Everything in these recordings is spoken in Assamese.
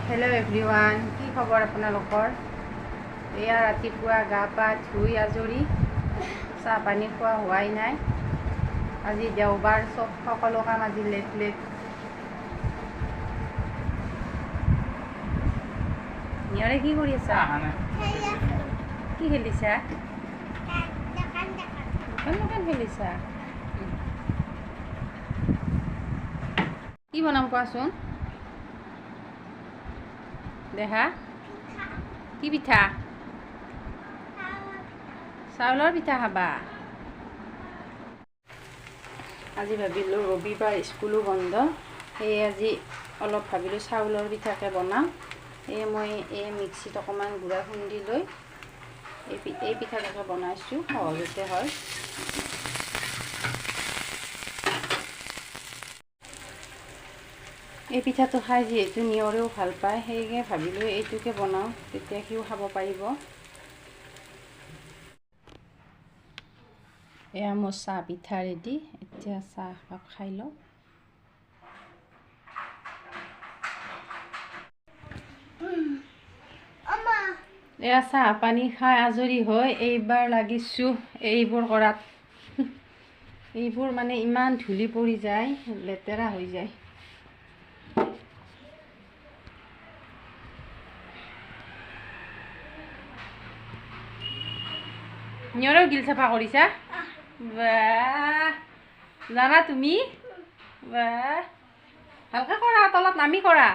হেল্ল' এভৰিৱান, কি খবৰ আপোনালোকৰ? এয়া ৰাতিপুৱা গা পা ধুই আজৰি, চাহ পানী খোৱা হোৱাই নাই। আজি দেওবাৰ, চব সকলো কাম আজি লেট লেট। নিয়ৰে কি কৰি আছা? কি খেলিছা? দোকান দোকান খেলিছা? কি বনাম কোৱাচোন? দেহা, কি পিঠা? চাউলৰ পিঠা খাবা? আজি ভাবিলোঁ ৰবিবাৰ, স্কুলো বন্ধ, সেয়ে আজি অলপ ভাবিলোঁ চাউলৰ পিঠাকে বনাম। সেয়ে মই এই মিক্সিত অকণমান গুড়া খুন্দি লৈ এই পিঠাটোকে বনাইছোঁ, সহজতে হয়। এই পিঠাটো খাই যিহেতু নিয়ৰেও ভাল পায়, সেয়ে ভাবিলোঁ এইটোকে বনাওঁ, তেতিয়া সিও খাব পাৰিব। এয়া মোৰ চাহ পিঠা ৰেডি, এতিয়া চাহ একাপ খাই লওঁ। এয়া চাহ পানী খাই আজৰি হৈ এইবাৰ লাগিছোঁ এইবোৰ কৰাত। এইবোৰ মানে ইমান ধূলি পৰি যায়, লেতেৰা হৈ যায়। নিয়ৰেও গিল চাফা কৰিছা? বাহ, জানা তুমি? বাহ, ভালকে কৰা, তলত নামি কৰা,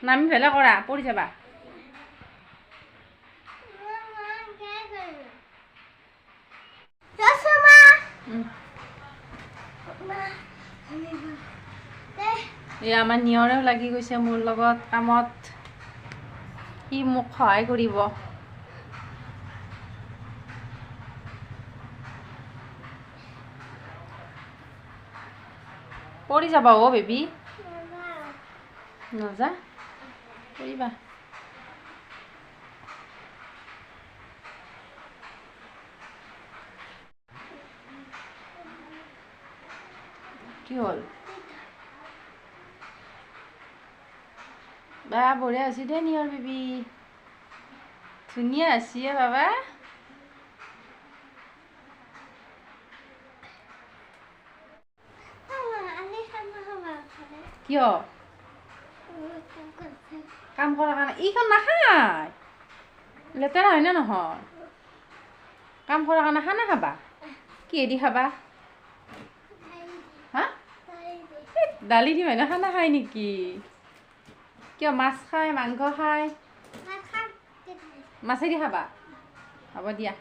নামি পেলাই কৰা, পৰি যাবা। এই আমাৰ নিয়ৰেও লাগি গৈছে মোৰ লগত কামত, সি মোক সহায় কৰিব। পৰি যাবা অ' বেবী, নাযা, পৰিবা। কি হ'ল? বা বঢ়িয়া হৈছে দেই নিয়ৰ বেবী, ধুনীয়া হৈছে বাবা। কিয় কাম কৰাৰ কাৰণে এইখন নাখায়? লেতেৰা হয় নে নহয়? কাম কৰাৰ কাৰণে খানা খাবা? কিহেদি খাবা? হা, দালি দি মানুহে খানা খায় নেকি? কিয় মাছ খায়, মাংস খায়? মাছেদি খাবা? হ'ব দিয়া।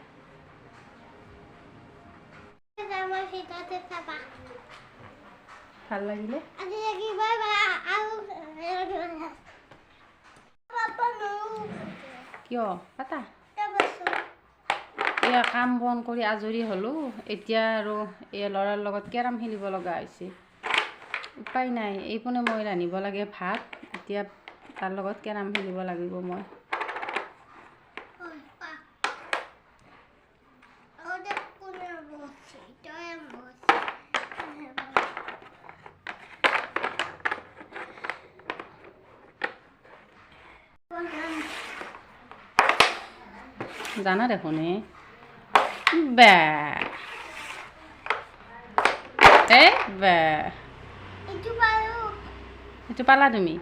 ভাল লাগিলে? কিয় পাতা? এয়া কাম বন কৰি আজৰি হ'লোঁ, এতিয়া আৰু এই ল'ৰাৰ লগত কেৰম খেলিব লগা হৈছে। উপায় নাই, এইপিনে মই ৰান্ধিব লাগে ভাত, এতিয়া তাৰ লগত কেৰম খেলিব লাগিব মই। জানা দেখোন এ বা এ বা এইটো পালা তুমি?